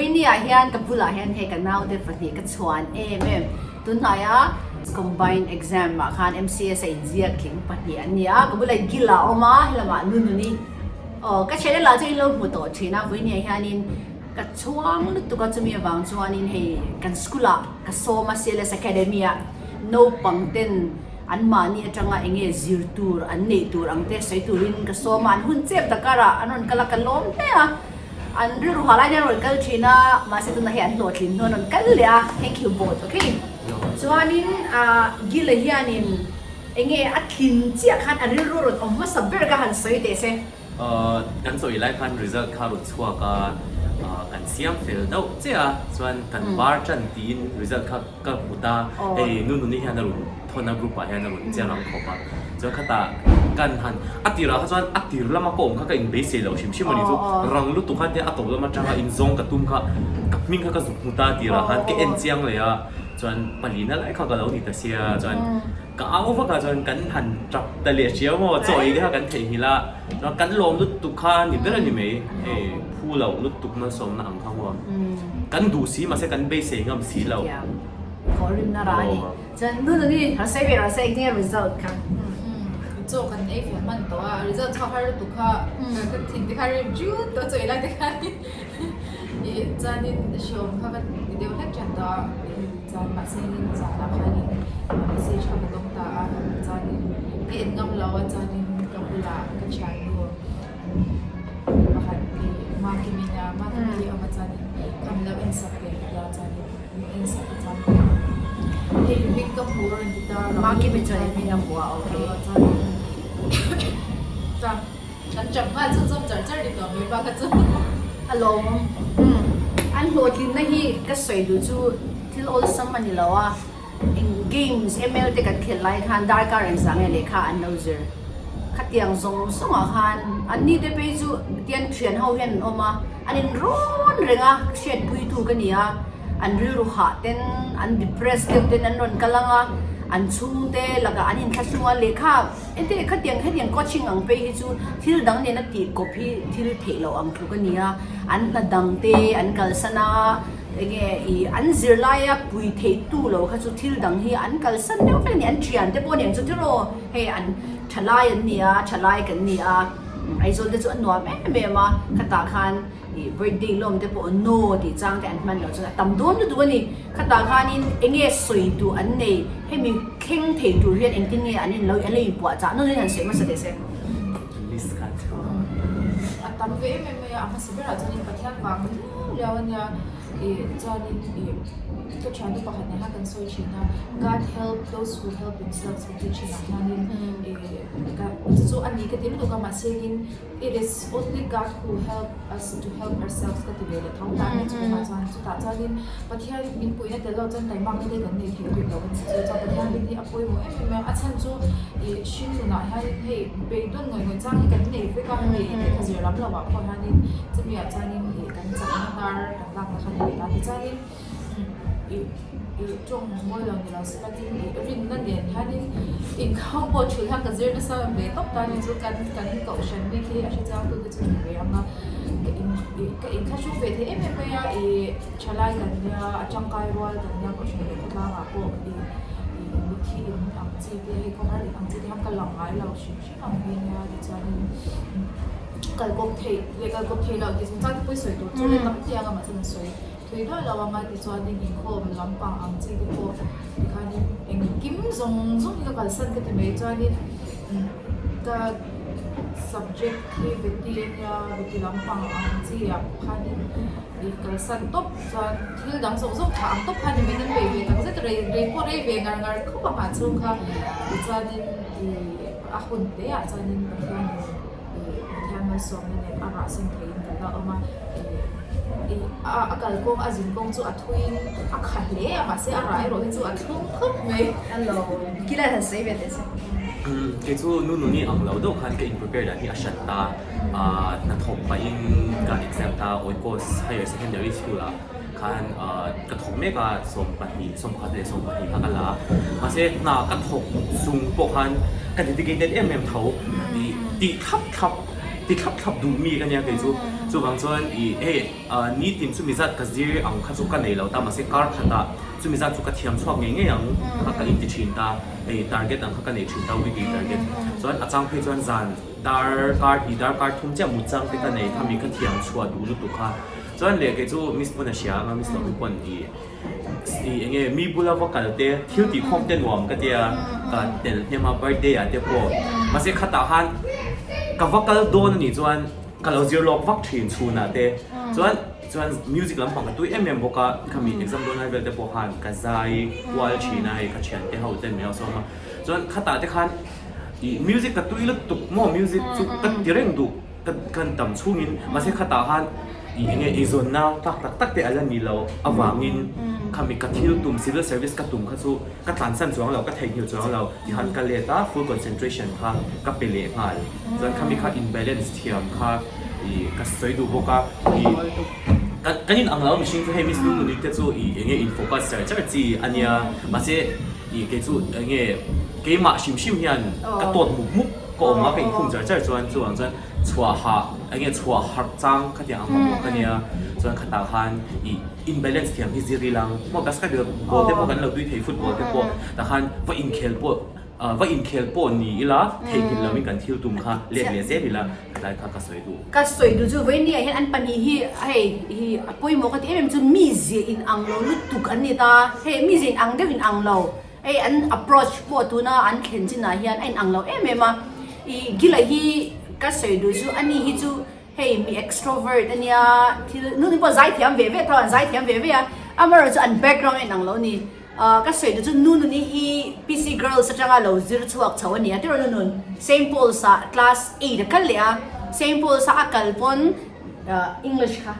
Vawinia hian ka bulah hian hei ka naute pahnih ka chhuan em em. Tunhnaia Combined Exam ah khan MCS a inziak tling pahnih an ni a, ka bulah Gil a awm a, helamah Nununi. Aw ka channel ah chuan in lo hmu tawh thin a, Vawinia hianin ka chhuang lutuk a, chumi avang chuanin hei kan school ah ka sawm a CLS Academy ah naupang ten an mahni atanga eng nge zir tur an neih tur ang te sawi turin ka sawm a, an hun chep ta karah an rawn kal a, ka lawm hle a. An rilru ha laiin an rawn kal thin a, mahse tunah hei an hlawhtlin hnu an rawn kal leh a, thank you both okay. Chuanin ah Gila hianin eng nge a tlin chiah khan a rilru rawn awm hmasa ber kha han sawi teh se. Kan sawi lai khan result kha rawn chhuak a, kan siam fel deuh chiah a, chuan kan bar tan tiin result kha ka hmu ta, hei nu nuni hian a rawn thawn a group ah hian a rawn chiang ang khawp a, chuan khatah kan han a tirah kha chuan a tir lama ka awm kha ka inbeisei loh hrim hrim a ni chu, rang lutuk khan tiang a tawp lam atanga inzawng ka tum kha ka hming kha ka zuk hmu ta a tirah khan ka en chiang leh a, chuan palina lai kha ka lo ni ta sia chuan ka au vak a chuan kan han tap ta leh hriau maw chaw ei te kha kan theihnghilh a, chuan kan lawm lutuk kha ni ber a ni mai, hei phu loh lutuk malsawmna ang kha maw. Kan duh si mahse kan beisei ngam si lo. Chutiang thawhrimna rah a ni. Chuan nu nuni rawn sawi ve rawh se engtin nge result kha. Chaw kan ei fel hman tawh a, result chhuak har lutuk kha ka thin te kha rim ṭut tawh chaw ei lai te khan ih chuanin hreawm kha ka ti deuh hlek ṭan tawh a, chuan mahse in zanah khanin message kha ka dawng ta a, chuanin ka en ngam lo a chuanin ka bulah ka thiannu Pakhat hi Makimi nia, Makimi hi awm a chuanin kham lo en sak ve ka tia chuanin min en sak a chuan hei hming ka hmu a rawn ti ta a. Makimi chuan hming a hmu a okay. Chuanin chuan kan chap nghal chhunzawm char char ni tawh mai bak a chu. A lawmawm. An hlawhtlinna hi ka sawi duh chu thil awlsam a ni lo a. Eng games ML te kan khelh lai khan darkar engzah nge lehkha an lo zir? Khatiang zawng zawngah khan an ni te phei chu tian thian ho hian an awm a, an in rawn reng a, hriatpuitu ka ni a, an rilru hah ten, an depress deuh ten an rawn kal ang a, an chhungte lakah an inthlahrung a, lehkha engtin khatiang hetiang coaching ang phei hi chu thil dang nena tih kawp hi thil theih loh ang tluk a ni a, an hna dang te an kalsan a. Enge i an zirlaia pui theih tu lo kha chu thil dang hi an kalsan deuh vek a ni, an thian te pawh nen chu tiraw hei an thalai an ni a, thalai kan ni a, Aizawl te chu a nuam em em a, khatah khan i birthday lawm te pawh no tih chang te an hman loh chuan a tam dawn lutuk a ni, khatah khanin enge sawi duh an nei, hemi thleng thei tur hian engtin nge an in lo an lo inpuahchah nawn in han sawi hmasa teh se. List kha chu. A tam ve em em mai a, a hmasa berah chuanin Pathian vang liau liau a nia ih chuanin ih ka thiannu pakhat nen khan kan sawi thin a God help those who help themselves kan tih thin ah hianin ih ka chu chu a ni ka ti lutuk a mahse in it is only God who help us to help ourselves ka ti ve leh tho ta a ni chutah chuan chutah chuanin Pathian min puihna tel lo chuan taimakna te kan nei thei bik lo a ni chu chuan Pathian rin hi a pawimawh em em a a chhan chu ih hring nunah hianin hei beidawn ngawih ngawih chang hi kan nei vek a hei lehkha zir lam loh ah pawh hianin chumi ah chuanin ih kan chakna hnar kan lakna kha ni leh ta tichuanin ih ih tawng mawi lo ni lo se la tin ih rinna nen hianin inkhawm pawh thulh hian ka zir nasa ve tawp ta ni chu kan kan kohhran mi khi a hrechiang tu te chu ni ve ang a ka in ih ka inthlahrung ve thei em em mai a ih thalai kan nia a tangkai rual kan nia kohhran leh khawtlangah pawh ih ih mitthi in ang chi te hei khawhar in ang chi te hian ka lang ngai lo hrim hrim ang hi nia tichuanin kal kawp theih leh kal kawp theih loh tih chungchang te pawh i sawi tur chu tam thei ang a mahse kan sawi thui duah lo ang a tichuanin inkhawm lampang ang chi te pawh tikhanin engkim zawng zawng hi ka kalsan ka ti mai chuanin ka subject hi veti ania veti lampang ang chi ah pawh khanin ih kalsan tawp chuan thil dang zawng zawng thah ang tawp kha ni mai kan bei ve tak zet rei rei pawh rei ve ngar ngar khawp ang ah chhung kha tichuanin ih a hun te ah chuanin Pathianin ih Pathian malsawmna nen a rah sen theihin kan la awm a ih ih a kalkawng a zinkawng chu a thuiin a kha hle a mahse a rah erawh hi chu a thlum khawp mai. Hello Kila han sawi ve teh se. Kei chu nu nuni ang lo deuh khan ka in prepare dan hi a hran ta a hnathawk pahin ka exam ta Oikos Higher Secondary School ah khan ka thawk mek a 12 11 leh 12 kha ka la a mahse hna ka thawk chung pawh khan ka dedicated em em tho tih thlap thlap ti thlap thlap duh mi ka nia kei chu. Chuvang chuan i hei nitin chumi zat ka zir ang kha chu ka nei lo ta mahse kar khatah chumi zat chu ka thiam chhuak ngei ngei ang kha ka inti thin ta hei target ang kha ka nei thin ta weekly target chuan a chang phei chuan zan dar kar hnih dar kar thum chiah mut chang te ka nei khami ka thiam chhuah duh lutuk kha chuan leh kei chu miss pawn a hria anga miss loh hi pawn i I enge mi bula va kal te thil tih khawm te nuam ka tia ka tel hnem a birthday ah te pawh mahse khatah khan ka va kal dawn anih chuan ka lo zir lawk vak thin chhunah te chuan chuan music lampang ka tui em em bawk a khami exam dawn lai vel te pawh khan ka zai kual thin a hei ka thian te ho ten min lo sawm a chuan khatah te khan ih music ka tui lutuk maw music chu ka ti reng duh. Ka kan tam chhungin mahse khatah khan ih enge eizawnna tlak tak tak te a la ni lo avangin khami ka thil tum civil service ka tum kha chu ka tlansan chuang lo ka theihnghilh chuang lo tikhan ka let a full concentration kha ka pe leh nghal chuan khami kha in balance thiam kha ih ka sawi duh bawk a ih kan kan in ang lo mihring chu hei miss Lungluni te chu ih enge in focus char char chi a nia mahse ih kei chu enge keimah hrim hrim hian ka tawt mup mup. Ka awm a, ka inkhum char char chuan chuvang chuan chhuah hah eng nge chhuah harh chang khatiang ang mamawh ka nia chuan khatah khan ih in balance thiam hi zir ilang maw basketball ball te pawh kan lo tui thei football te pawh tah khan va inkhel pawh va inkhel pawh ni ila theihnghilh loin kan thil tum kha let leh zel ila helai kha ka sawi duh. Ka sawi duh chu vawinia hian an pahnih hi hei hi a pawimawh ka ti em em chu mizia in ang lo lutuk an ni ta hei mizia in ang deuh in ang lo. Hei an approach pawh tuna an thlen chinah hian a inang lo em em a, ih Gila hi ka sawi duh chu ani hi chu hei mi extrovert a nia thil nu pawh zai thiam ve ve tho an zai thiam ve ve a, amaherawhchu an background a inang lo a ni. Ah ka sawi duh chu nu nuni hi PC Girls atanga lo zir chhuak chho a ni a tiraw nu nun Saint Paul's ah class eight a kal leh a, Saint Paul's a a kal pawn English kha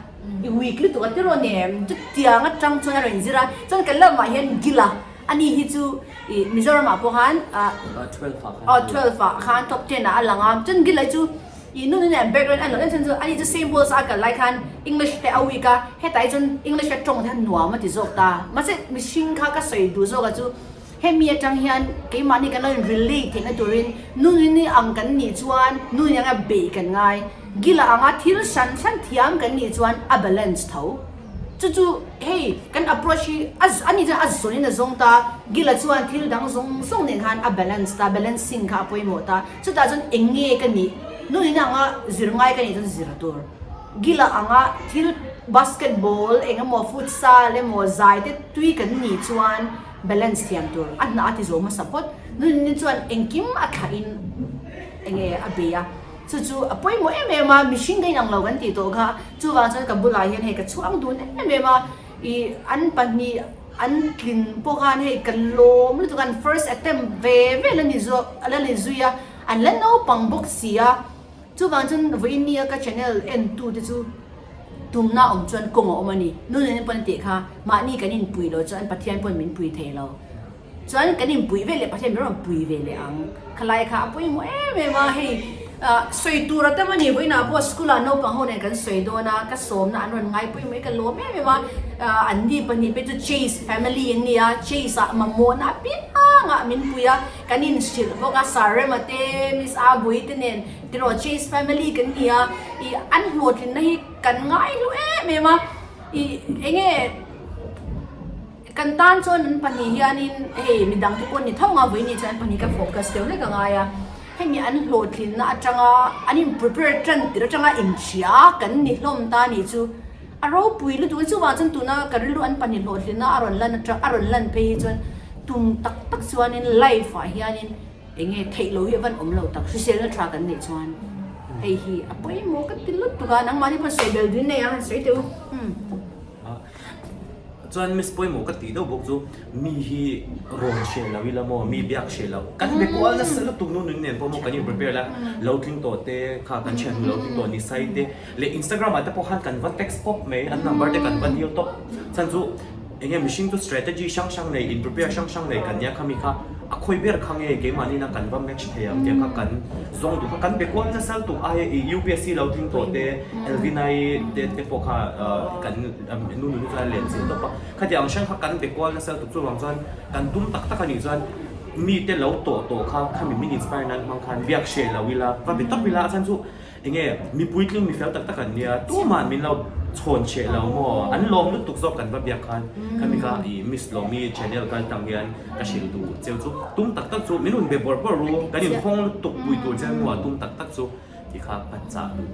i weak lutuk a tiraw nem chutiang atang chuan a rawn inzir a chuan kan lamah hian Gila ani hi chu ih Mizoram ah pawh khan ah aw 12 ah khan top 10 ah a lang a chuan Gila hi chu ih nu nen background a lo en chuan chu ani chu Saint Paul's a kal lai khan English te a weak a hetah hi chuan English a tawng te khan nuam a ti zawk ta mahse mihring kha ka sawi duh zawk a chu Hemi atang hian keimahni kan lo in relate theihna turin nunini ang kan nih chuan nuni anga beih kan ngai. Gila anga thil hran hran thiam kan nih chuan a balance tho. Chu chu hei kan approach hi a ani chuan a zawnin a zawng ta, Gila chuan thil dang zawng zawng nen khan a balance ta, balancing kha a pawimawh ta. Chutah chuan eng nge ka nih, nunini anga zir ngai ka nih chuan zir tur. Gila anga thil basketball eng emaw futsal emaw zai te tui kan nih chuan, Balance thiam tur a hna a ti zo hmasa phawt. Nunni chuan engkim a thlah in enge a bei a, chu chu a pawimawh em em a, mihring ka inang lo kan tih tawh kha, chuvang chuan ka bulah hian hei ka chhuang dun em em a, ih an pahnih an tlin pawh khan hei ka lawm lutuk a, an first attempt ve ve la ni zawk la ni zui a, an la naupang bawk si a, chuvang chuan vawiin nia ka channel en tu te chu. Tumna awm chuan kawng a awm a ni. Nu nen pawn a tih kha, mahni kan inpui lo chuan Pathian pawn min pui thei lo. Chuan kan inpui ve leh Pathian min rawn pui ve leh ang. Khalai kha a pawimawh em em a, hei sawi tur a tam a ni. Vawiinah pawh school ah naupang ho nen kan sawi dawn a, ka sawmna an rawn ngai pawimawh i ka lawm em em a. An ni pahnih pawh chu Chase family an ni a, Chase ah mamawhna apiangah min pui a, kan inhrilh bawk a, Sir Rema te, Miss Abui te nen. Tiraw Chase family kan ni a, ih an hlawhtlinna hi kan ngai hlu em em a, ih enge kan tan chuan an pahnih hianin hei midang te pawh ni tho anga vawiin ni chuan an pahnih ka focus deuh hlek a ngai a, hemi an hlawhtlinna atanga an in prepare tan tir atanga inhria kan ni hlawm ta nih chu a ropui lutuk a, chuvang chuan tuna ka rilru an pahnih hlawhtlinna a rawn lan atang a rawn lan phei hi chuan tum tak tak chuanin life ah hianin. Enge theih lo hi a van awm lo tak, hriselna tha kan neih chuan hei hi a pawimawh ka ti lutuk a, nangmahni pawh sawi bel dun nei a han sawi teh u. Chuan miss pawimawh ka tih deuh bawk chu mi hi rawn hre lo ila maw, mi biak hre lo, kan be kual nasa lutuk nu nun nen pawh maw kan in prepare la, lo tling tawh te kha kan thian lo tling tawh ni sai te leh Instagram ah te pawh khan kan va text pawp mai, an number te kan va dil tawp chhan chu. Enge mihring chu strategy hrang hrang nei, in prepare hrang hrang nei kan nia khami kha a khawi ber kha nge keimahni na kan va match thei ang tih kha kan zawng duh kha kan be kual nasa lutuk ai i UPSC lo tling tawh te Elvina-i te te pawh kha kan nu nunu chuan a len chilh tawp a khatiang ang hrang kha kan be kual nasa lutuk chuvang chuan kan tum tak tak a nih chuan mite lo tawh tawh kha khami min inspire nan hmang khan biak hreh lo ila va be tawp ila a chhan chu. Enge mi puitling mi fel tak tak an nia, tumah min lo chhawn cheh lo maw? An lawm lutuk zawk kan va biak khan khami kha i Miss Lawmi channel kal tang hian ka hrilh duh cheu chu tum tak tak chu min rawn be bawrh bawrh ru, kan inhawng lutuk pui tur che hnuah tum tak tak chu ti kha ka chah duh.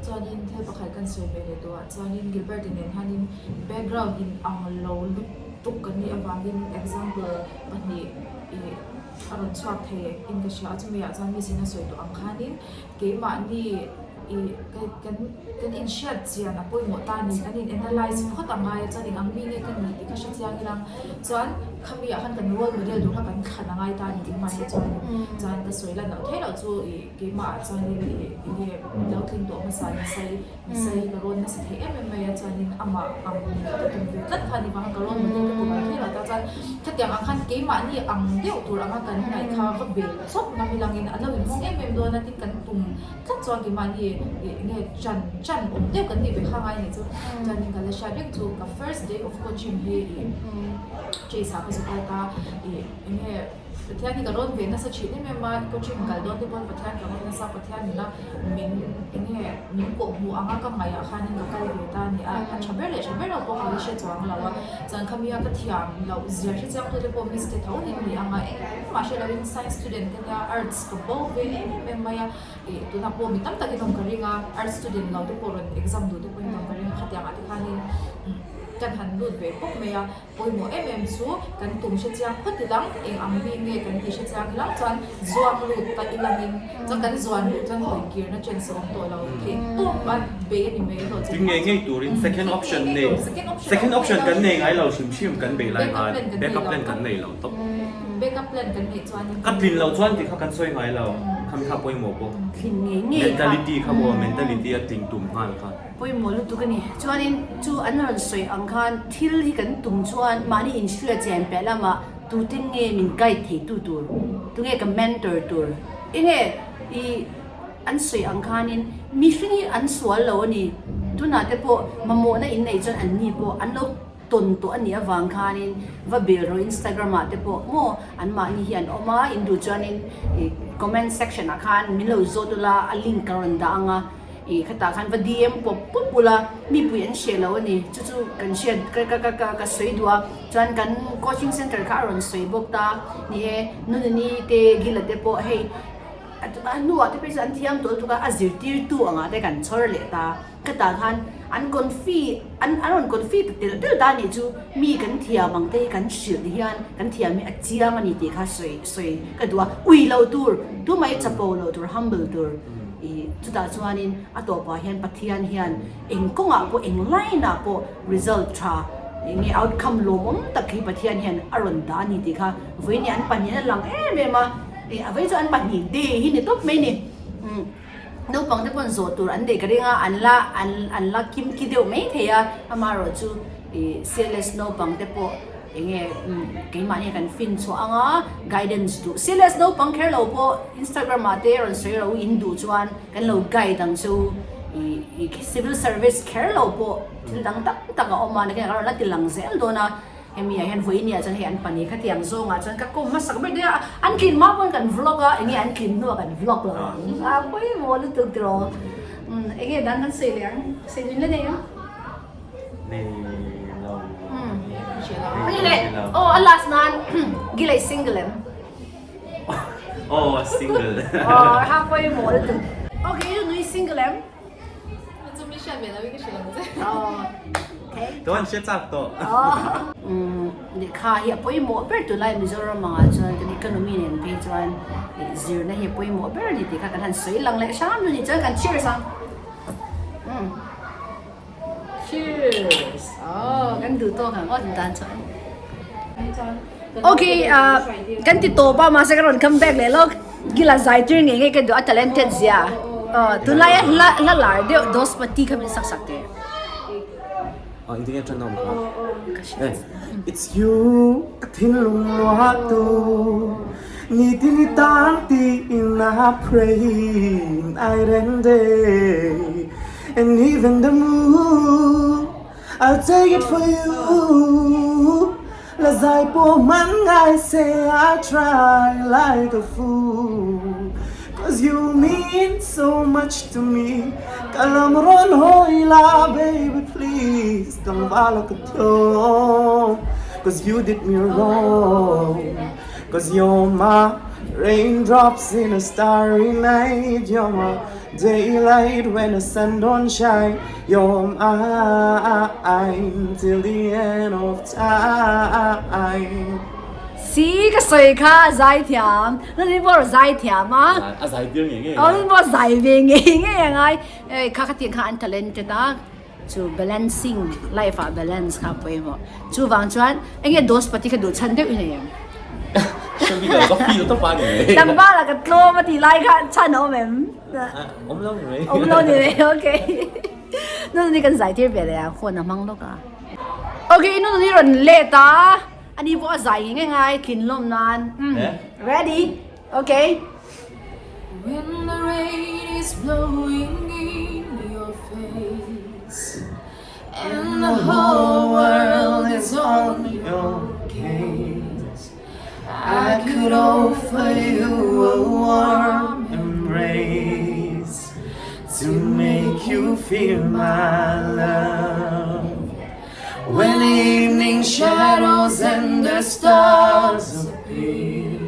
Chuanin thil pakhat kan sawi ve leh tawh ah chuanin Gilbert-i nen hianin background in ang lo lutuk kan nih avangin example pahnih ih a rawn chhuak thei in ka hria a, chumi ah chuan Miss in a sawi tawh ang khanin Keimahni i kan kan inhriat chian a pawimawh ta a ni, kan in analyse phawt a ngai a, chuan eng ang mi nge ka nih tih kha hre chiang ila chuan khami ah khan kan role model tur kha kan thlan a ngai ta a ni keimahni chuan chuan ka sawi lan loh theih loh chu i keimah ah chuanin i enge lo tling tawh hmasa ni sai ka rawn nasa thei em em mai a chuanin amah ang ni kha ka tum ve tlat kha a ni vang a ka rawn model ka ti mai thei lo ta chuan khatiang ang khan keimahni ang deuh tur anga kan ngaih kha va bel chawp ngam ilangin an lo inhawng em em dawn a tin kan tum tlat chuan keimahni ih nge chan chan awm deuh kan nih ve kha ngai a nih chu chuanin ka la hriat reng chu ka first day of coaching hi ih chase ah ka zu kal ta ih enge Pathian hi ka rawn ve nasa thin em em a, coaching kal dawn te pawn Pathian ka rawn nasa, Pathian ina min enge min kawh hmuh anga ka ngaihah khanin ka kal ve ta a ni a, a tha ber leh tha ber lo pawh ka la hre chuang lo a, chuan khami a ka thiam loh zia hre chiang tu te pawh miss te tho in ni ang a, engmah hre loin science student ka nia arts ka bo ve em em mai a, ih tunah pawh mi tam takin awm ka ring a, arts student lo te pawh rawn exam duh te pawhin awm ka ring a, khatiang ah te khanin kan han lut ve pawp mai a. Pawimawh em em chu kan tum hre chiang phawt ilang, eng ang mi nge kan tih hre chiang ilang chuan zuang lut ta ilangin chuan kan zuan luh chuan hawi kirna chance a awm tawh lo theih tawp a bei a ni mai erawh chu. Thil ngei ngei turin second option nei second option kan nei ngai lo hrim hrim kan bei lai khan backup plan kan nei lo tawp. Backup plan kan neih chuanin. Ka tlin loh chuan tih kha kan sawi ngai lo, khami kha pawimawh bawk. Tlin ngei ngei kha. Mentality kha maw mentality a tling tum nghal kha. Pawimawh lutuk a ni. Chuanin chu an rawn sawi ang khan thil hi kan tum chuan mahni inhria chian piah lamah tute nge min guide theitu tur, tunge ka mentor tur, enge i an sawi ang khanin mihring hi an sual lo a ni. Tunah te pawh mamawhna in neih chuan anni pawh an lo tawn tawh a nih avang khanin va bel rawh Instagram ah te pawh maw an mahni hi an awm a, in duh chuanin i comment section ah khan min lo zawt ula a link ka rawn dah ang a, i khatah khan va DM pawp pawp ula mipui an hre lo a ni chu chu kan hriat ka ka ka ka ka sawi duh a, chuan kan coaching center kha a rawn sawi bawk ta ni e Nununi te Gila te pawh hei a hnuah te phei chu an thiam tawh lutuk a, a zirtirtu angah te kan chhawr leh ta. Ka tah khan an confi an an rawn confi ta telh telh ta anih chu mi kan thiam ang te hi kan hrilh hian kan thiam hi a chiang a ni tih kha sawi sawi ka duh a, ui loh tur tumah hi chapo loh tur humble tur ih chutah chuanin a tawpah hian Pathian hian eng kawngah pawh eng line ah pawh result tha eng nge outcome lawmawm tak hi Pathian hian a rawn dah a ni tih kha vawiin an pahnih an lang em em a ih a vawiin chu an pahnih day hi ni tawp mai a ni umm. Naupang te pawn zawh tur an neih ka ring a, an la an an la kim ki deuh mai thei a, amaherawh chu ih CLS naupang te pawh eng nge keimahni kan fin chhuah ang a, guidance duh CLS naupang kher lo pawh Instagram ah te rawn sawi ro in duh chuan kan lo guide ang chu ih ih civil service kher lo pawh thil dang tam tak a awm a, nakin ah ka rawn la ti lang zel dawn a. Hemi ah hian vawiin ah chuan hei an pahnih khatiang zawngah chuan ka kawm hmasak ber daih a, an tlin hma pawn kan vlog a, enge an tlin hnuah kan vlog lo ang a pawimawh lutuk tiraw umm enge dan kan sawi leh ang sawi dun la nei ang Nei lo Ani leh aw a last nan Gilai single em Aw single Aw ha pawimawh lutuk Okay nui single em Chu mi hriat ve lo in ka hrilh ang che. Okay. Tuan hre chak tawh. Lehkha hi a pawimawh ber tunlai Mizoram angah chuan kan economy nen phei chuan zirna hi a pawimawh ber a ni tih kha kan han sawi lang leh hram a ni chuan kan cheers ang. Cheers. Oh, kan duh tawk ang aw dan chuan. Okay, kan ti tawp a mahse ka rawn come back leh lawk. Gila zai tir ngei ngei ka duh a talented zia. Aw tunlai a hla hla lar deuh Dospati kha min sak sak teh. Aw engtin nge tan a awm kha? It's you ka thinlung luah tu ni tin i tan tiin I pray night and day and even the moon I'll take it for you La zai pawh hman ngai se I try like a fool. Cause you mean so much to me Ka lam rawn hawi la baby please Tlangval a ka tlawm Cause you did me wrong Cause you're my raindrops in a starry night You're my daylight when the sun don't shine You're mine till the end of time. Si ka sawi kha a zai thiam, Nuni pawh a zai thiam a. A zai tir ngei ngei. Nuni pawh a zai ve ngei ngei a ngai. Kha ka tih kha an talented a, chu balancing life ah balance kha a pawimawh. Chuvang chuan enge dos pati kha duh chhan deuh i nei em? Hre bik lo, ka feel tawp a ni mai. Tlangval ah ka tlawm a tih lai kha chhan a awm em? Awm lo ni mai. Awm lo ni mai, okay. Nununi kan zai tir ve leh a, phone a hmang lawk a. Okay, Nununi rawn let a. Ani pawh a zai ngei ngei ngai tlin lawm nan. Ready? Okay. When the rain is blowing in your face And the whole world is on your case I could offer you a warm embrace To make you feel my love When evening shadows and the stars appear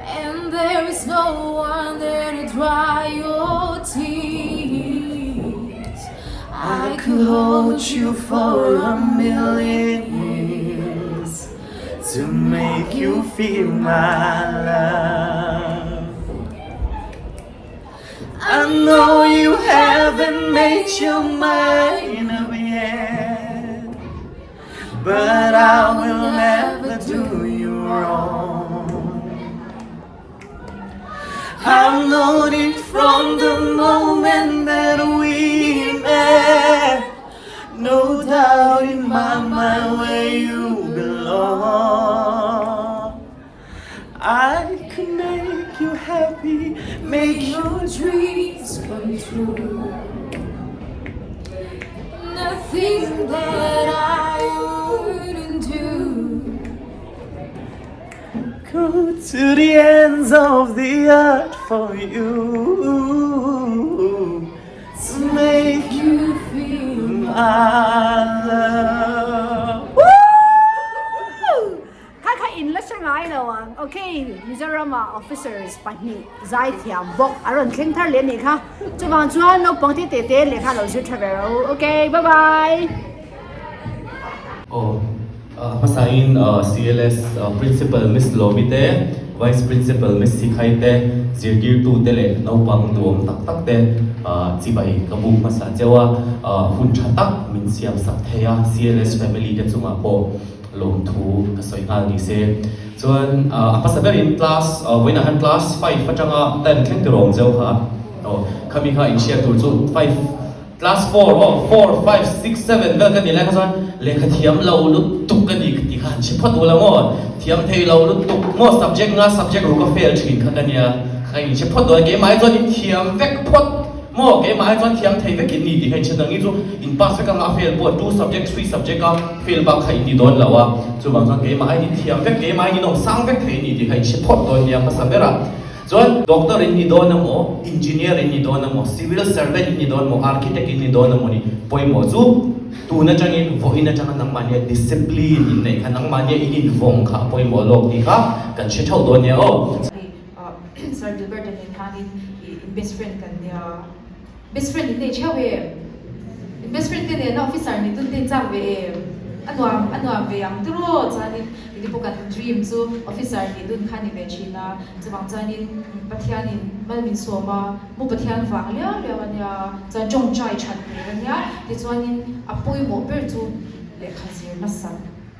And there is no one there to dry your tears I could hold you for a million years To make you feel my love I know you haven't made your mind up yet But I will never do you wrong I've known it from the moment that we met No doubt in my mind where you belong I could make you happy, make your dreams come true Nothing that I wouldn't do Go to the ends of the earth for you To make you feel my love Woo! Kha kha in la hre ngai lo ang. Ok, Mizoram ah officers pahnih zaithiam bawk a rawn thleng thar leh a nih kha. Chuvang chuan naupang te tete lehkha lo zir tha ve ro. Ok, bye bye. Aw, hmasain CLS Principal Miss Lawmi te, Vice Principal Miss Sikhai te, zirtirtu te leh naupang duhawm tak tak te chibai ka buk hmasa cheu a, hun tha tak min siam sak thei a, CLS family te chungah pawh lawmthu ka sawi nghal ni se. Chuan a hmasa berin class vawiinah hian class five atanga ten thleng tur a awm zeuh kha. Aw khami kha inhriat tur chu five class four aw four five six seven vel ka ni lai kha chuan lehkha thiam lo lutuk ka ni tih kha han hre phawt ula maw thiam thei lo lutuk maw subject nga subject ruk a fail thin kha ka nia kha inhre phawt dawn keimah hi chuan in thiam vek phawt Maw keimah hi chuan thiam thei vekin ni tih kha in hre dang i chu in pass vek anga a fail pawh two subject three subject a fail bak kha in ni dawn lo a chuvang chuan keimah hi in thiam vek keimah hi in awm sang vek thei ni tih kha in hre phawt dawn nia hmasa ber a chuan doctor in ni dawn emaw engineer in ni dawn emaw civil servant in ni dawn emaw architect in ni dawn emaw ni pawimawh chu tun atangin vawiin atanga nangmahnia discipline in neih kha nangmahnia in invawng kha a pawimawh lawk tih kha kan hre theuh dawn nia aw. Sir Gilbert a nen khanin in best friend kan nia. Best friend in nei theuh em? In best friend te nena officer ni dun te in chak ve em? A nuam a nuam ve ang tiraw? Chuanin iti pawh kan dream chu officer ni dun kha ni ve thin a. Chuvang chuanin Pathianin mal min sawm a, mu Pathian vang liau liau a nia, chuan tawngtai that tur a nia. Tichuanin a pawimawh ber chu lehkha zir nasa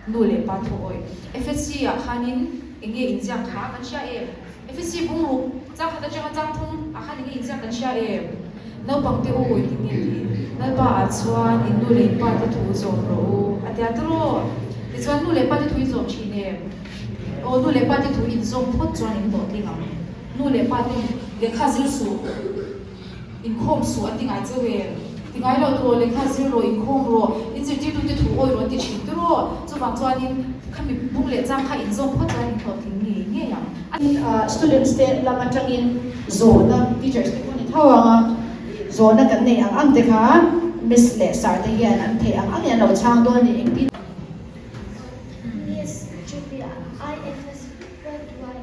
nu leh pa thu awih. FSC ah khanin eng nge inziak kha kan hria em? Efesi bung ruk, chang khat atanga chang thum ah khan enge inziak kan hria em? Naupang te u engtin nge tih? Lalpa ah chuan in nu leh in pa te thu zawm rawh u a tia tawrh. Tichuan nu leh pa te thu in zawm thin em? Aw nu leh pa te thu in zawm phawt chuan in hlawhtling ang. Nu leh pa te lehkha zir suh, inkhawm suh an ti ngai cheu em? Ti ngai lo tawh lehkha zir rawh, inkhawm rawh, in zirtirtute thu awi rawh an ti thin te rawh. Chuvang chuanin khami bung leh chang kha inzawm phawt chuan in hlawhtling ngei ngei ang. Students te lam atangin zawhna teachers te pawh ni tho ang a, zawhna kan neih ang ang te kha miss leh sir te hian an theih ang angin an lo chhang dawn a ni engtin. Miss Jupi IFS what do I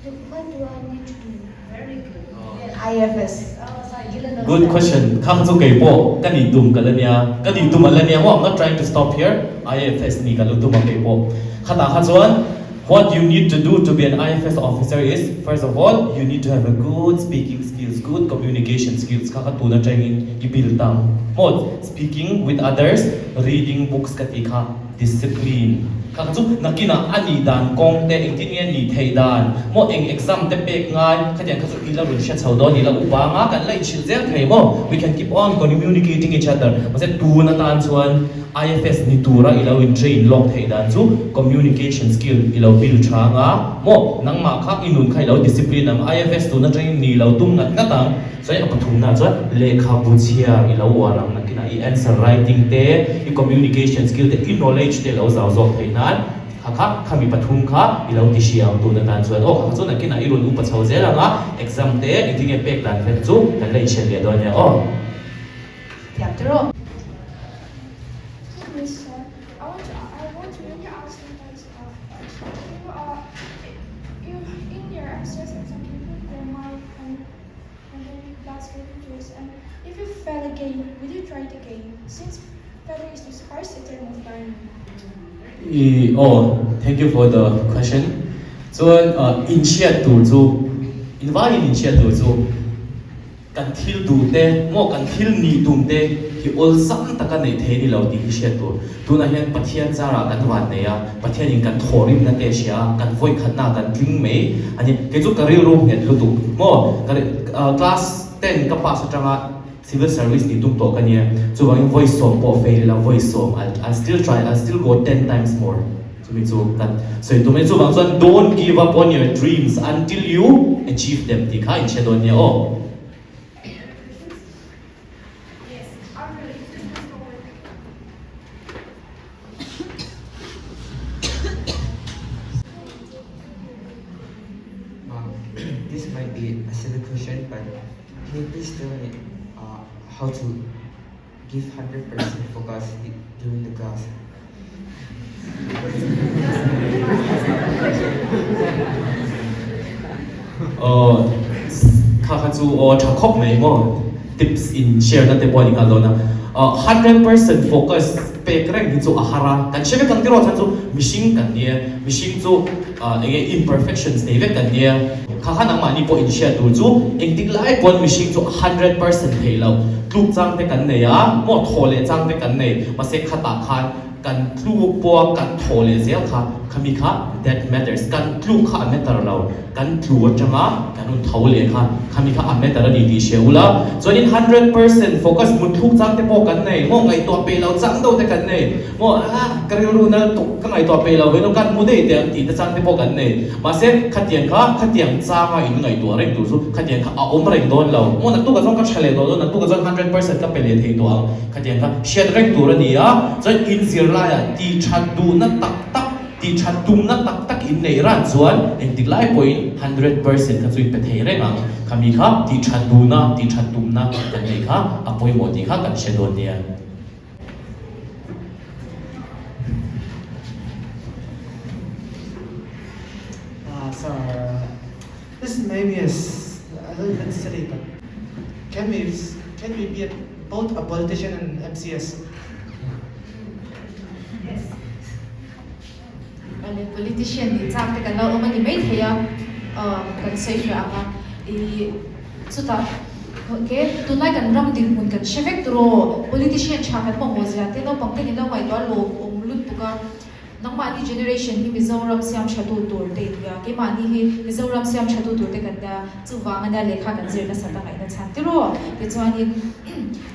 do what do I need to do? Very good. IFS. Good question. Khang chu kei pawh ka nih tum ka la nia. Ka nih tum a la nia maw? I'm not trying to stop here. IFS nih ka lo tum a kei pawh. Khatah kha chuan what you need to do to be an IFS officer is first of all you need to have a good speaking skills, good communication skills kha kha tun atangin i build ang maw? Speaking with others, reading books ka tih kha. Discipline kha kha chu nakinah a nih dan kawng te engtin nge nih theih dan maw eng exam te pek ngai khatiang kha chu i la rawn hre chho dawn i la upa anga kan la inhrilh zel thei maw we can keep on communicating each other mahse tun atan chuan IFS ni tura i lo in train lawk theih dan chu communication skill i lo build tha anga maw nangmah kha i nun kha i lo discipline ang IFS tun atangin ni lo tum ngat ngat ang. Chuan a pathumna chuan lehkhabu chhiar i lo uar ang nakinah i answer writing te, i communication skill te, i knowledge te lo zau zawk theih nan kha kha khami pathum kha i lo ti hria ang tun atan chuan aw kha kha chu nakinah i rawn upa chho zel ang a, exam te engtin nge pek dan vel chu kan la inhriat leh dawn nia aw. Thiam te rawh. Miss Sir, I want to I want to really ask you that uh, you are you in your MCS exam you put your mic and and then you blast your teachers and if you fail again will you try it again since failure is the highest term of learning. I aw thank you for the question chuan inchhiat tur chu invaiin inchhiat tur chu Kan thil duh te maw kan thil nih tum te hi awlsam taka neih thei a ni lo tih hi hriat tur. Tunah hian Pathian zarah kan van nei a, Pathianin kan thawhrimna te a hria a, kan vawikhatna kan tling mai a ni. Kei chu ka rilru nghet lutuk maw, ka class ten ka pass atanga civil service nih tum tawh ka nia, chuvangin vawi sawm pawh fail ila vawi sawm I'll still try, I'll still go ten times more. Chumi chu kan sawi tum e. Chuvang chuan don't give up on your dreams until you achieve them tih kha in hre dawn nia aw. This might be a silly question but can you please tell me how to give 100% focus during the class. Aw kha kha chu aw tha khawp mai maw tips in share na te pawh a ni nghal dawn a 100% focus pek reng hi chu a har a kan hre vek ang tiraw chhan chu mihring kan nia mihring chu enge imperfections nei vek kan nia kha kha nangmahni pawh in hriat tur chu engtik lai pawn mihring chu 100% theih loh tluk chang te kan nei a maw thaw leh chang te kan nei mahse khatah khan Kan tluk pawh kan thaw leh zel kha, khami kha that matters, kan tluk kha a matter lo, kan tlu atanga kan rawn tho leh kha, khami kha a matter a ni tih hria ula, chuanin 100% focus hmun thluk chang te pawh kan nei, maw ngaihtuah peih lo chang deuh te kan nei, maw ah ka rilru nal tuk ka ngaihtuah peih lo velo kan mu daih teh ang tih te chang te pawh kan nei, mahse khatiang kha khatiang changa in ngaihtuah reng tur chu khatiang kha a awm reng dawn lo, maw naktuk ah chuan ka tha leh tawh dawn, naktuk ah chuan 100% ka pe leh thei tawh ang. Khatiang kha hriat reng tur a ni a, chuan inzir laiah tih that duhna tak tak, tih that tumna tak tak in neih ran chuan engtik lai pawhin 100% kha chu in pe thei reng ang. Khami kha tih that duhna, tih that tumna kan neih kha a pawimawh tih kha kan hre dawn nia. Sir, this may be a little bit silly, but can we can we be a, both a politician and MCS? Yes. Ale politician ni chak te kan lo awm a ni mai thei a, kan sawi hria ang a, i chutah ke tunlai kan ram dinhmun kan hre vek turaw politician tha kan mamawh zia te naupang te ni lo ngaihtuah lawm awm lutuk a. Nangmahni generation hi Mizoram siam thatu tur te in nia, keimahni hi Mizoram siam thatu tur te kan nia, chuvang ania lehkha kan zir nasat a ngaihna chhan tiraw? Tichuanin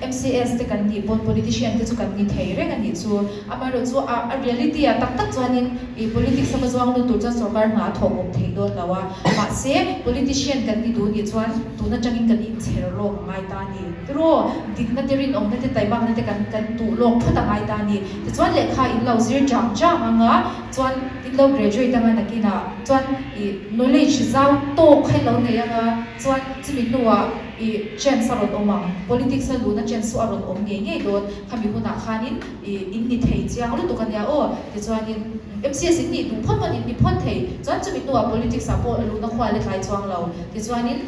MCS te kan nih pawn politician te chu kan ni thei reng a nih chu. Amaherawh chu a a reality ah tak tak chuanin ih politics lama zuang lut tur chuan sorkar hna a thawk awm thei dawn lo a, mahse politician kan ni duh nih chuan tun atangin kan inchher lawk a ngai ta a ni tiraw? Dikna te rinawmna te taimakna te kan kan tuh lawk phawt a ngai ta a ni. Tichuan lehkha in lo zir chang chang ang a, chuan in lo graduate ang a nakinah chuan ih knowledge zau tawk kha in lo nei ang a, chuan chumi hnuah ih chance a rawn awm ang, politics a luhna chance chu a rawn awm ngei ngei dawn, khami hunah khanin ih in ni thei chiang lutuk a nia aw, tichuanin MCS in nih duh phawt pawn in ni phawt thei, chuan chumi hnuah politics ah pawh luhna khua la tlai chuang lo, tichuanin.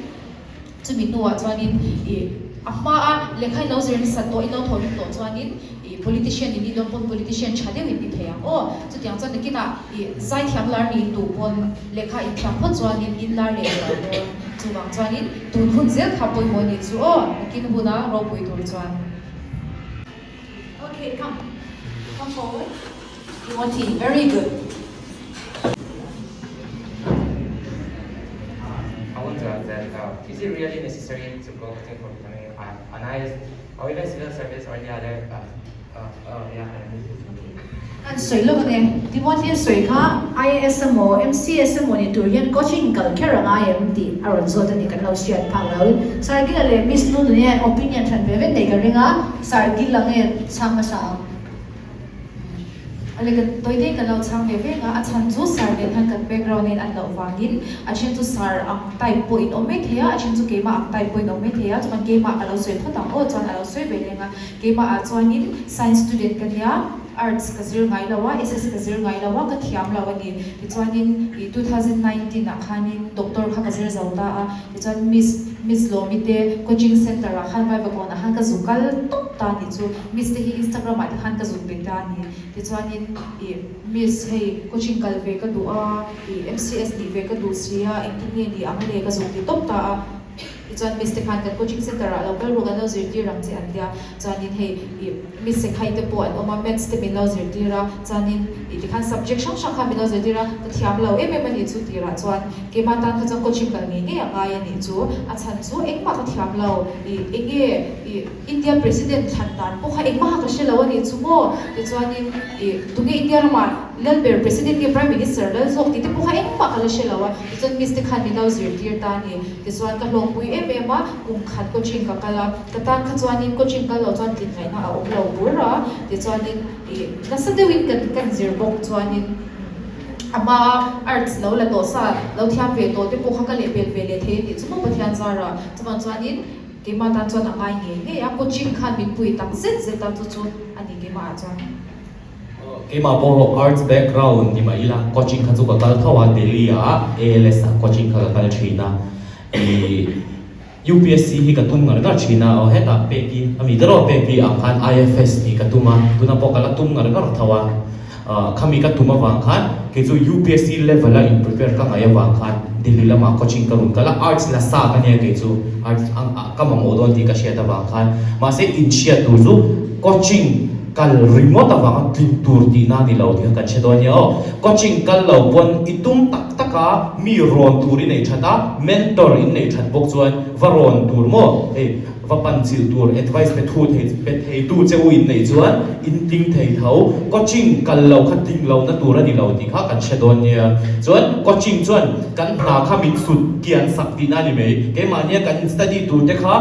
Chumi hnuah chuanin ih a hmaa lehkha in lo zir nasat tawh, in lo thawhrim tawh chuanin ih politician in nih dawn pawn politician tha deuh in ni thei ang aw. Chutiang chuan nakinah ih zaithiam lar niin duh pawn lehkha in thiam phawt chuanin in lar leh zual dawn. Chuvang chuanin tun hun zel kha pawimawh nih chu aw, nakin huna ropui tur chuan. Okay, come. Come forward. You want tea? Very good. I want to ask that uh, is it really necessary to go coaching for becoming an IS or even civil service or any other uh, uh, oh yeah An sawi lawk a ni. Timothy a sawi kha IAS emaw MCS emaw ni tur hian coaching kal kher a ngai em tih a rawn zawt a ni kan lo hriat phak lo in Sargila leh Miss Nunu hian opinion hran ve vek nei ka ring a, Sargila nge chhang hmasa ang? A le kan tawi deuhin kan lo chhang ve vek a, a chhan chu sar nen khan kan background in an loh vangin a then chu sar ang type pawh in awm mai thei a, a then chu keimah ang type pawh in awm mai thei a, chuan keimah ka lo sawi phawt ang aw chuan a lo sawi ve leng a, keimah ah chuanin science student ka nia, arts ka zir ngai lo a, SS ka zir ngai lo a, ka thiam lo a ni. Tichuanin ih 2019 ah khanin doctor kha ka zir zo ta a, tichuan miss miss Lawmi te coaching center ah khan Vaivakawn ah khan ka zuk kal tawp ta a nih chu, miss te hi Instagram ah te khan ka zuk be ta a ni. Tichuanin ih miss hei coaching kal ve ka duh a, ih MCS nih ve ka duh si a, engtin nge ni ang le ka zuk ti tawp ta a. Tichuan Miss te khan kan coaching center ah lo kal ru kan lo zirtir ang che an tia, chuanin hei ih Miss Sekhai te pawh an awm a, Maths te min lo zirtir a, chuanin ih tikhan subject hrang hrang kha min lo zirtir a, ka thiam lo em em a nih chu tirah chuan keimah tan kha chuan coaching kal ngei ngei a ngai a nih chu, a chhan chu engmah ka thiam lo ih enge ih India President thlan dan pawh kha engmah kha ka hre lo a nih chu maw, tichuanin ih tunge India ramah Lalber President nge Prime Minister lal zawk tih te pawh kha engmah ka la hre lo a, tichuan Miss te khan min lo zirtir ta a ni. Tichuan ka hlawkpui em em a, kum khat coaching ka kal a, ka tan kha chuanin coaching kal loh chuan tlin ngaihna a awm lo bur a, tichuanin ih nasa deuhin kan kan zir bawk chuanin ama arts lo la tawh sa lo thiam ve tawh te pawh kha ka lehpel ve leh thei a tih chu maw Pathian zara chuvang chuanin keimah tan chuan a ngai ngei ngei a, coaching khan min pui tak zet zet a chu chu a ni keimah ah chuan. Keimah pawh erawh arts background ni mah ila coaching kha chu ka kal tho a, Delhi ah ALS ah coaching kha ka kal thin a, ih UPSC hi ka tum ngar ngar thin a, aw hetah pek hi a mi deuh pek hi ang khan IFS tih ka tum a, tunah pawh ka la tum ngar ngar tho a, ah khami ka tum avang khan kei chu UPSC level a in prepare ka ngaih avang khan Delhi lamah coaching ka rawn kal a, arts la sa ka nia kei chu arts ang ah ka mamawh dawn tih ka hriat avang khan mahse inhriat tur chu coaching Kal ringawt avanga tling tur tihna a ni lo tih kha kan hre dawn nia aw. Coaching kal lo pawn i tum tak tak a, mi rawn tur i neih that a, mentor in neih that bawk chuan va rawn tur maw hei va pan chilh tur advice pe thu thei pe thei tu che u in neih chuan in tling thei tho. Coaching kal lo kha tling lohna tur a ni lo tih kha kan hre dawn nia. Chuan coaching chuan kan hna kha min sut kian sak tihna a ni mai. Keimahnia kan study tur te kha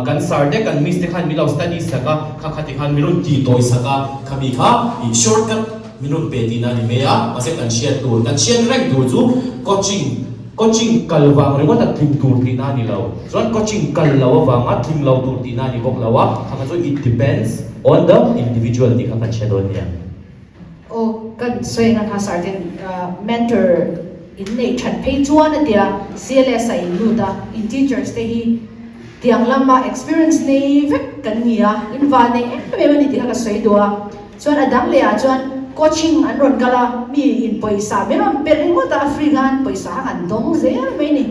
kan sir te kan miss te khan min lo study sak a. Kha kha ti khan min rawn ti tawi sak a, khami kha ih shortcut min rawn pe tihna a ni mai a, mahse kan hriat tur, kan hriat reng tur chu coaching, coaching kal vang ringawt a tling tur tihna a ni lo, chuan coaching kal lo avanga tling lo tur tihna a ni bawk lo a, kha kha chu it depends on the individual tih kha kan hre dawn nia. Aw kan sawi ang kha sir ten mentor in neih that phei chuan a tia CLS ah in lut a, in teachers te hi tiang lama experience nei vek kan ni a, in van nei em em a ni tih kha ka sawi duh a, chuan a dang leh ah chuan coaching an rawn kal a, mi in pawisa min rawn pe ringawt a, a free khan pawisa kha kan dawng zel mai ni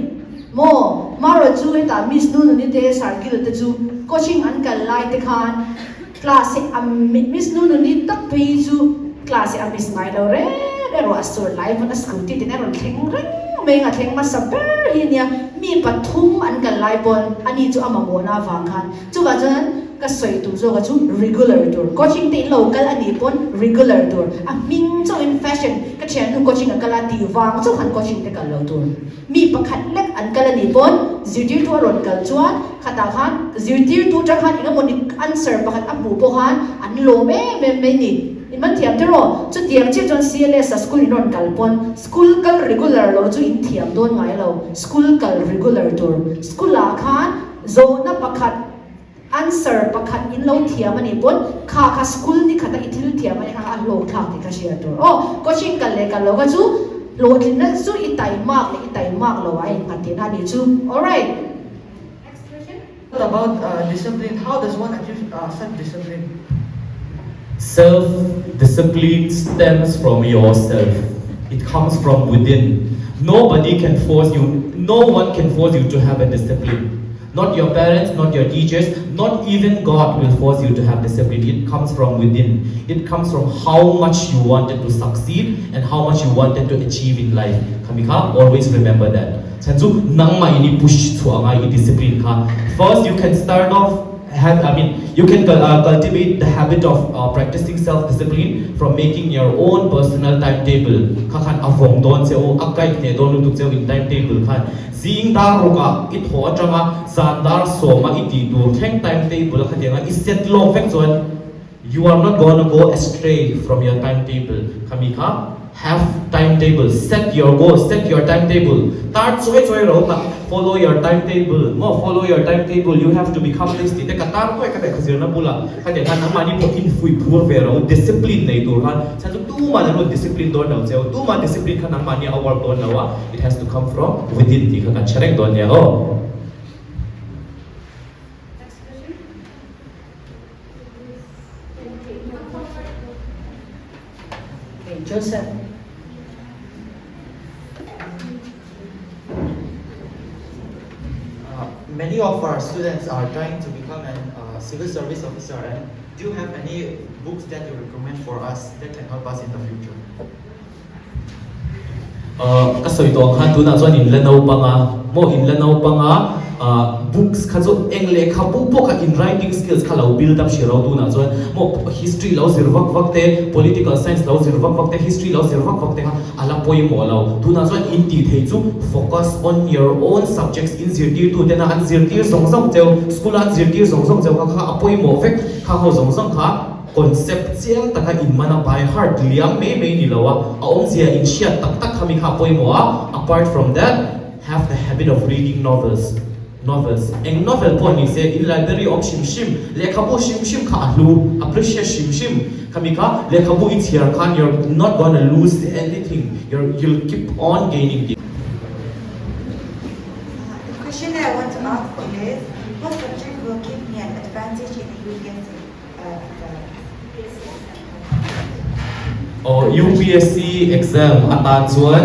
maw, marawh chu hetah Miss Nununi te Sir Gil te chu coaching an kal lai te khan Class hi a miss nu nuni tak phei hi chu class hi a miss ngai lo reng erawh a sur lai pawn a scooty tin a rawn thleng reng mai a thleng hmasa ber hi a nia mi pathum an kal lai pawn ani chu a mamawhna avang khan chuvah chuan ka sawi tum zawk a chu regular tur coaching te in lo kal a nih pawn regular tur a hming chauhin fashion ka thiannu coaching a kal a tih vang chauh khan coaching te kal lo tur. Mi pakhat lek an kal a nih pawn zirtirtu a rawn kal chuan khatah khan zirtirtu atang khan engemaw ni answer pakhat a hmuh pawh khan an lawm em em mai ni. In man thiam te rawh. Chutiang chiah chuan CLS a school in rawn kal pawn school kal regular lo chu in thiam dawn ngai lo. School kal regular tur. School ah khan zawhna pakhat answer pakhat in lo thiam a nih pawn kha kha school ni khata i thil thiam a nih kha kha a hlawk thlak tih kha hriat tur aw. Coaching kal leh kal lo kha chu hlawhtlinna chu i taimak leh i taimak lo a innghat tihna a nih chu. Alright. Next question. What about discipline? How does one achieve such discipline? Self discipline stems from yourself. It comes from within. Nobody can force you, no one can force you to have a discipline. Not your parents, not your teachers, not even God will force you to have discipline. It comes from within. It comes from how much you wanted to succeed and how much you wanted to achieve in life. Khami kha always remember that. Chhan chu nangmah in i push chhuah angai i discipline kha. First you can start off have I mean you can cultivate the habit of practicing self discipline from making your own personal timetable kha khan a vawng dawn che u a guide hneh dawn lutuk che u in timetable khan Zing dar rukah i thaw atanga zan dar sawma i tih tur thleng timetable a khatianga i set lawk vek chuan you are not gonna go astray from your timetable khami kha have timetable set your goal set your timetable tar chawi chawi ro tak follow your timetable maw follow your timetable you have to become this tih te ka tar tuai ka lehkha zirna bulah khatiang khan nangmahni pawh infuih phur ve ro discipline nei tur khan chhan chu tumah an rawn discipline dawn lo cheu tumah discipline kha nangmahni a work dawn lo a. It has to come from within tih kha kan hre reng dawn nia aw. Joseph. Many of our students are trying to become an civil service officer and do you have any books that you recommend for us that can help us in the future? Ka sawi tawh ang khan tunah chuan in la naupang a, maw in la naupang a, books kha chu eng lehkhabu pawh kha in writing skills kha lo build up hrih ro tunah chuan maw history lo zir vak vak te, political science lo zir vak vak te, history lo zir vak vak te kha a la pawimawh lo. Tunah chuan in tih theih chu focus on your own subjects in zirtirtu tena an zirtir zawng zawng cheu, school a an zirtir zawng zawng cheu kha kha a pawimawh vek, kha ho zawng zawng kha. Concept chiang taka inman a by heart liam mai mai ni lo a, a awmzia inhriat tak tak kha mi kha a pawimawh a, apart from that, have the habit of reading novels, novels, eng novel pawh ni se, in library awm hrim hrim, lehkhabu hrim hrim kha a hlu, a precious hrim hrim, khami kha lehkhabu i chhiar khan you're not gonna lose anything, you're you'll keep on gaining tih. The question that I want to ask is, what subject will give me an advantage in the UPSC? Aw UPSC exam atan chuan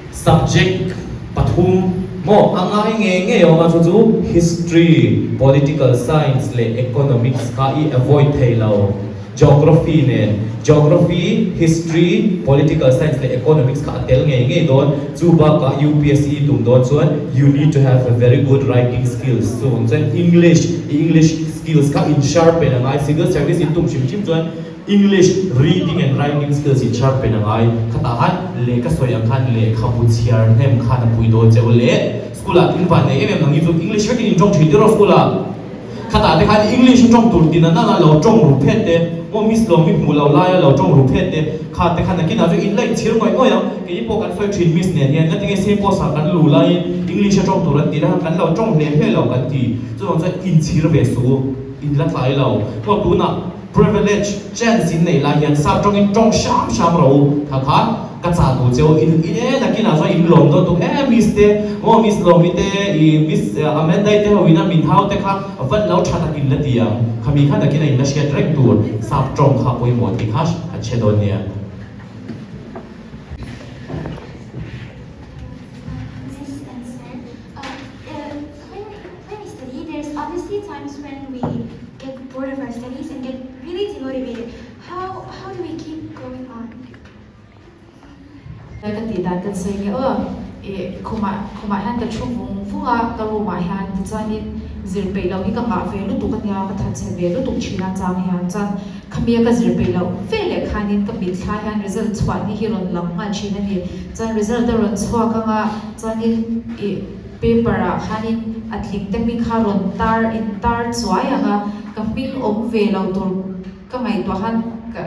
subject pathum maw a ngai ngei ngei awm a chu chu history, political science leh economics kha i avoid thei lo. Geography nen geography, history, political science leh economics kha a tel ngei ngei dawn. Chu bakah UPSC tum dawn chuan you need to have a very good writing skills chuvang chuan English, English skills kha in sharpen a ngai, civil service in tum hrim hrim chuan English reading and writing skills in sharpen a ngai. Khatah khan lehkha sawi ang khan lehkhabu chhiar hnem khan a pui dawn che u le. School ah in van nei em em ang hi chu English vekin in tawng thin tir aw school ah. Khatah te khan English a tawng tur tin a nana lo tawng ru phet te, maw Miss Lawmi hmuh lo laia lo tawng ru phet te, kha te khan nakinah chu in la inchhir ngawih ngawih ang. Keini pawh kan sawi thin Miss nen hian ngatinge same post ah kan lu laiin English a tawng tur an tih lai khan kan lo tawng hle hle lo kan ti. Chuvang chuan inchhir ve suh u, in la tlai lo. Maw tunah privilege, chance in nei lai hian sap tawngin tawng hram hram rawh u. Kha khan ka chah duh che u, in in e nakinah chuan in lawm dawn tuk e Miss te, maw Miss Lawmi te, i Miss Amanda-i te ho ina min hau te kha van lo tha takin la ti ang. Khami kha nakinah in la hriat reng tur sap tawng kha pawimawh tih kha kan hre dawn nia. Miss and Sir, When when we study, there's obviously times when we get bored of our studies and get really demotivated. How how do we keep going on? tih dan kan sawi nge aw. Ih khumah khumah hian ka thu vung vung a ka room ah hian tichuanin zir peih loh hi ka ngah ve lutuk a nia ka thatchhe ve lutuk thin a chang hian chuan khami a ka zir peih loh ve leh khanin ka mitthla hian result chhuah ni hi rawn lang nghal thin a ni chuan result a rawn chhuak anga chuanin ih paper ah khanin a tling te hming kha rawn tar in tar chuai ang a ka hming awm ve lo tur Ka ngaihtuah khan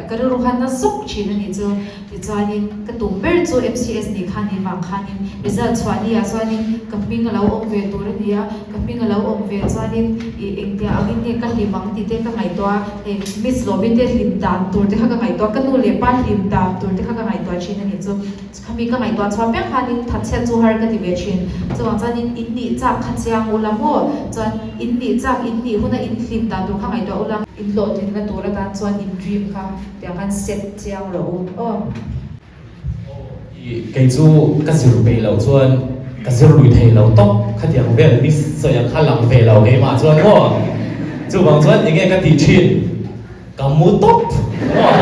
ka rilru khan na zawk thin a nih chu. Tichuanin ka tum ber chu MCS nih khan nih vang khanin result chhuah ni ah chuanin ka hming a lo awm ve tur a ni a, ka hming a lo awm ve chuanin ih engtiang angin nge ka hlim ang tih te ka ngaihtuah a, hei Miss Lawmi te hlim dan tur te kha ka ngaihtuah a, ka nu leh pa hlim dan tur te kha ka ngaihtuah thin a nih chu. Khami ka ngaihtuah chhuah piang khanin thatchhiat chu har ka ti ve thin. Chuvang chuanin in nih chak kha chiang ula maw? Chuan in nih chak in nih huna in hlim dan tur kha ngaihtuah ula. In hlawhtlinna tur atan chuan in dream kha tiang khan set chiang rawh u aw. Aw, kei chu ka zir peih loh chuan ka zir lui thei lo tawp khatiang vel mi sawi ang kha lang ve lo keimah chuan maw? Chuvang chuan enge ka tih thin? Ka mu tawp maw?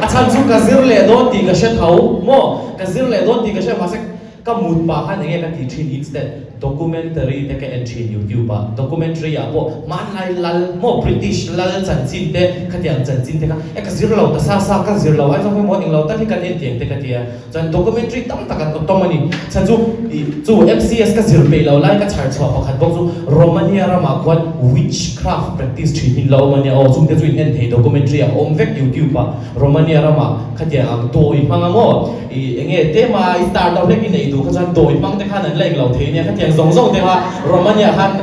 A chhan chu ka zir leh dawn tih ka hre tho maw? Ka zir leh dawn tih ka hre mahse ka mut pah khan enge ka tih thin instead documentary te ka en thin youtube ah documentary ah pawh hmanlai lal maw British lal chanchin te khatiang chanchin te kha e ka zir lo ta sa sa ka zir lo ai chuan hawihmawh englo tak hi kan en tiang te ka tia Chuan documentary tam tak an awtawm a ni. Chhan chu ih chu MCS ka zir peih lo lai ka chhar chhuah pakhat bawk chu Romania ramah khuan witchcraft practice thin hi an lo awm a nia aw. Chungte chu in en thei documentary ah a awm vek youtube ah Romania ramah khatiang ang dawi hmang a maw ih eng nge tema i star deuh hlek i neih duh kha chuan dawi hmang te khan an la englo thei nia khatiang zawng zawng te kha Romania khan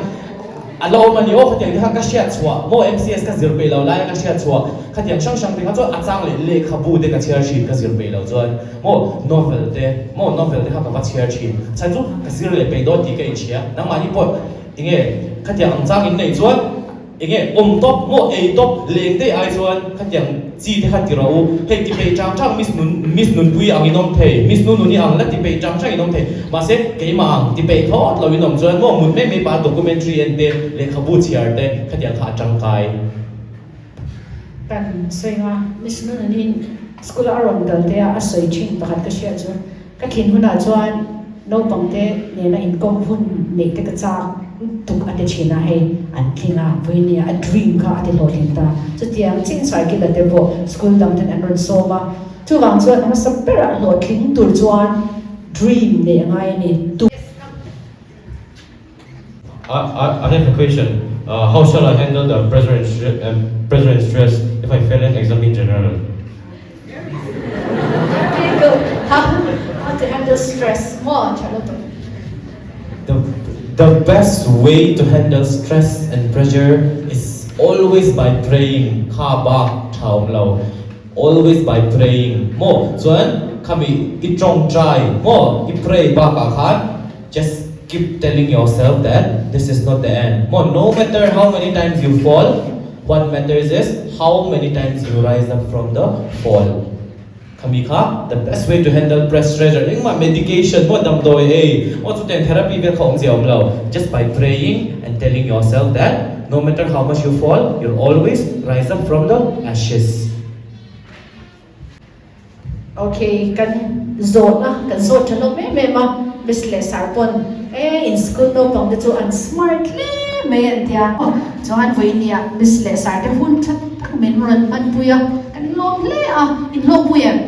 A lo awm a ni aw, khatiang te kha ka hriat chhuah maw MCS ka zir peih lo laia ka hriat chhuah khatiang hrang hrang te kha chuan a chang leh lehkhabu te ka chhiar thin ka zir peih lo chuan maw novel te maw novel te kha ka va chhiar thin chhan chu ka zir leh peih dawn tih ka inhria nangmahni pawh enge khatiang ang chang in neih chuan enge awm tawp maw ei tawp leng daih ai chuan khatiang chi te kha ti rawh u hei ti peih chang chang miss nun miss nunpui ang in awm thei miss nu nuni ang la ti peih chang chang in awm thei mahse keimah ang ti peih thawt lo in awm chuan maw mut mai mai pah documentary en te lehkhabu chhiar te khatiang kha a tangkai. Kan sawi nga miss nu nuni'n school a a rawn kal te a a sawi thin pakhat ka hriat chu Ka thin hunah chuan naupangte nena inkawm hun neih te ka chak tuk a ti thin a, hei an tling a, vawinia a dream kha a ti hlawhtling ta. Chutiang chin Saikila te pawh school dang ten an rawn sawm a, chuvang chuan a hmasa berah hlawhtling tur chuan dream neih a ngai a ni. I have a question. How shall I handle the pressure and pressure and stress if I fail an exam in general? Very good. How, how to handle stress? More, Charlotte. The, the best way to handle stress and pressure is always by praying. Kha ba thaum lo. Always by praying. Mo, chuan khami i tawngtai mo, i pray bakah khan Just keep telling yourself that this is not the end maw no matter how many times you fall what matters is how many times you rise up from the fall khami kha the best way to handle pressure engmah medication maw damdawi ei maw chutiang therapy vel kha awmzia awm lo just by praying and telling yourself that no matter how much you fall you'll always rise up from the ashes. Ok, kan zawhna kan zawt tha hlawm em em a, Miss leh Sir pawn e in school naupang te chu an smart hle mai an tia. Chuan vawinia Miss leh Sir te hun tha tak min rawn hmanpui a, kan lawm hle a, in hlawkpui em?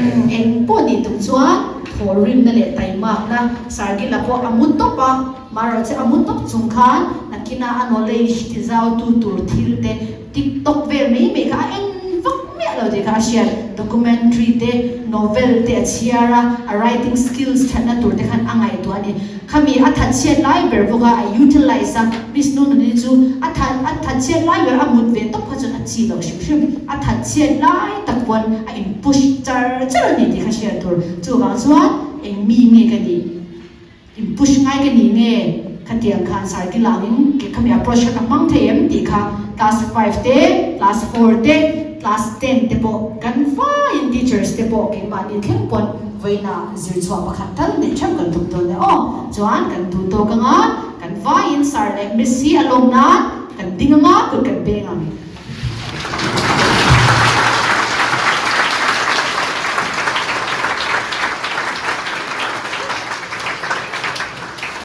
Umm, eng pawh nih tum chuan thawhrimna leh taimakna Sir Gila pawh a mu tawp a, marawh che a mu tawp chung khan nakina a knowledge ti zau tu tur thil te TikTok vel mai mai kha a en vak miah lo tih kha a hriat. Documentary te, novel te a chhiar a, a writing skills thatna tur te khan a ngaihtuah a ni. Khami a thatchhiat lai ber bawk a, a utilize a, Miss Nununi chu a that a thatchhiat lai ber a mut ve tawp kha chuan a chi loh hrim hrim. A thatchhiat lai tak pawn a in push char char a ni tih kha hriat tur. Chuvang chuan eng mi nge ka nih? In push ngai ka ni nge? Khatiang khan Sarki langin ke khami approach kha ka hmang thei em tih kha class five te, class four te, class ten te pawh kan vaiin teachers te pawh keimahni thleng pawn vawiina zir chhuah pakhat tal neih theuh kan tum dawn e aw. Chuan kan duh tawk anga kan vaiin Sir leh Miss hi a lawm nan kan ding anga kut kan beng ang.